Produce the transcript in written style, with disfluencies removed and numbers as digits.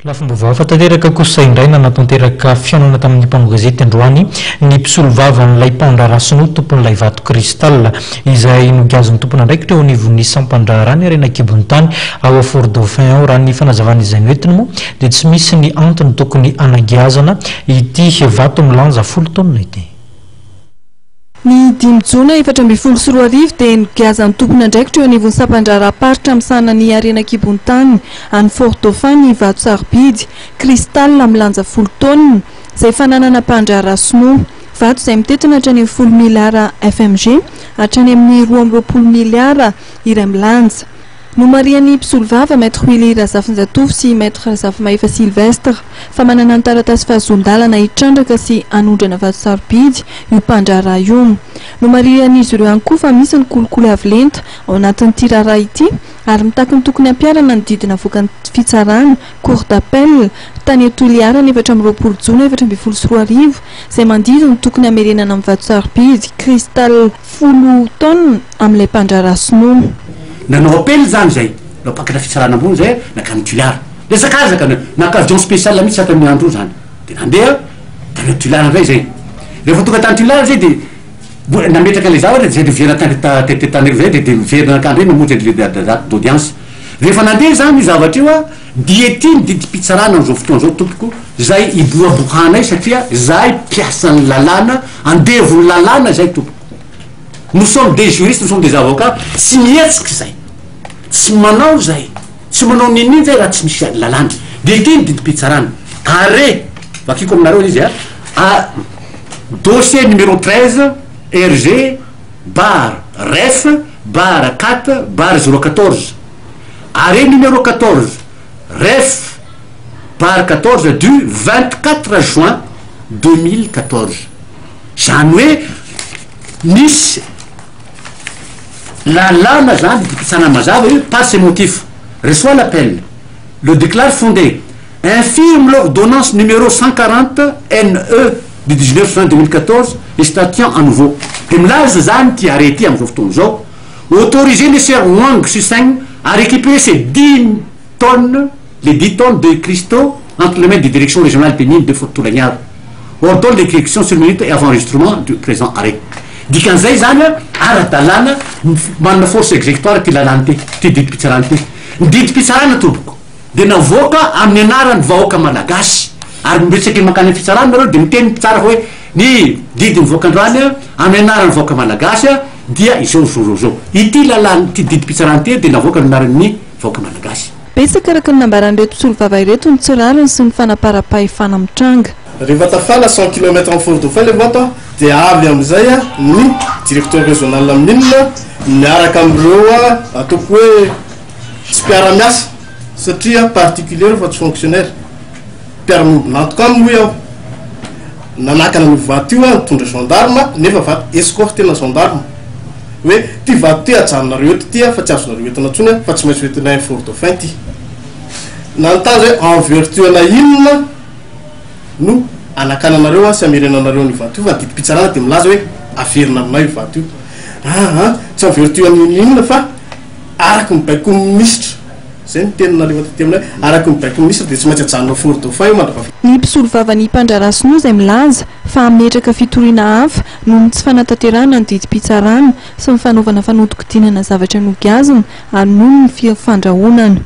Lafim-baovao hafa tanteraka kosa indray, nanatanteraka fihaonana tamin'ny mpanao gazety androany ny mpisolovavan'ilay mpandraharaha sinoa tompon'ilay vato cristal izay nogiazin'ny tompon'andraikitra eo anivon'ny sampan-draharaha ny harena an-kibon'ny tany ao Fort Dauphin ao. Raha ny fanazavana izay noentiny moa dia tsy misy ny antony tokony hanagiazana ity vato milanja 10 taonina ity. Ny dimy jona 2014 dia nogiazan'ny tompon'andraikitra eo anivon'ny sampan-draharaham-paritra misahana ny harena an-kibon'ny tany any Fort Dauphin ny vato sarobidy, cristal, milanja 10 taonina, izay fananana mpandraharaha sinoa. Vato izay mitentina hatrany amin'ny 10 miliara FMG hatrany amin'ny 22 miliara iray milanja. Nomarihan'ny mpisolovava, Maître Willy Razafinjatovo sy Maître Razafimahefa Sylvestre, fa manana ny taratasy fahazoan-dalana hitrandraka sy hanondrana vato sarobidy io mpandraharaha io. Nomarihan'izy ireo ihany koa fa misy ny kolikoly avo lenta ao anatin'ity raharaha ity ary mitaky ny tokony hampiharana ny didy navoakan'ny fitsarana, Cour d'appel, tany Toliara ny 24 jona 2014 izay mandidy ny tokony hamerenana ny vato sarobidy, cristal, 10 taonina amin'ilay mpandraharaha sinoa. Nanao appel zany zay, nampakatra fitsarana ambony zay, nankany Toliara. Niazakazaka, naka avion spécial mihitsy za tamin'io andro io zany. De nandeha tany Toliara indray zay. Rehefa tonga tany Toliara zay de mbola nametraka an'ilay zavatra de zay niverina tany ta- te- te- Antananarivo zay de de niverina nankany indray namonjy an'ilay date d'audience. Rehefa nandeha zany io zavatra io a, dia ity ny didim-pitsarana amin'izao fotoana izao tompoko, zay ibohabohanay satria zahay mpiasan'ny lalàna, andevon'ny lalàna izay tompoko. Nous sommes des juristes, nous sommes des avocats, tsy mihetsika izay, tsy manao izay, tsy manao n'inon'inona izay raha tsy misy lalàna. Dia ity ny didim-pitsarana. Arrêt, vakiko aminareo izy a, a dossier numéro 13 RG barre ref barre 4 barre 014, arrêt numéro 14 ref barre 14 du 24 juin 2014. Izany hoe misy lalàna zany didim-pitsarana mazava hoe par ces motifs, reçoit l'appel, le déclare fondé, infirme l'ordonnance numéro 140 NE du 19 juin 2014 et statuant à nouveau. Dia milaza zany ity arrêt ity amin'izao fotoana izao, autoriser le sieur Wang Xuseng à récupérer ses 10 tonnes, les 10 tonnes de cristaux entre les mains des directions régionales des mines de Tolagnaro. Ordonne l'exécution sur minute et avant enregistrement du présent arrêt. Dikan'izay zany a, ara-dalàna manana force exécutoire ity lalàna ity, ity didim-pitsarana ity. Ny didim-pitsarana tompoko dia navoaka amin'ny anaran'ny vahoaka malagasy ary miresaka mankany amin'ny fitsarana nareo dia miteny ny mpitsara hoe ny didy mivoaka androany a, amin'ny anaran'ny vahoaka malagasy a, dia izao izao izao izao. Ity lalàna, ity didim-pitsarana ity dia navoaka amin'ny anaran'ny vahoaka malagasy. Betsaka araka ny nambaran'ireto mpisolovava ireto ny tsy rariny sy ny fanaparam-pahefana mitranga. Rehefa tafala 100 kilomètre amin'ny Fort Dauphin ilay vato a, dia avy amin'izay a ny directeur régional mine miaraka amin'ireo a ataoko hoe tsy mpiara-miasa satria particulier ireo fa tsy fonctionnaire, mpiara-miombon'antoka aminy hoy aho, nanakana an'io vato io a, nitondra gendarme nefa vato escorter-na gendarme. Hoe ty vato ty ajanonareo eto ty fa tsy azonareo entina intsony fa tsy maintsy ho entinay any Fort Dauphin ty. Nanontany zay en vertu ana inona no anakananareo sy amerenanareo an'io vato io fa ny didim-pitsarana dia milaza hoe averina aminay io vato io. Aa tsy en vertu an'inona fa araky ny baikon'ny minisitra. Zay ny teny nalefa taty aminay, araky ny baikon'ny minisitra dia tsy maintsy ajanona ao Fort Dauphin io mandra-pahafaty. Ny mpisolovavan'ny mpandraharaha sinoa izay milaza fa hametraka fitoriana hafa noho ny tsy fanatanterahana ny didim-pitsarana sy ny fanaovana fanodikodinana zavatra nogiazina ary noho ny fandrahonana.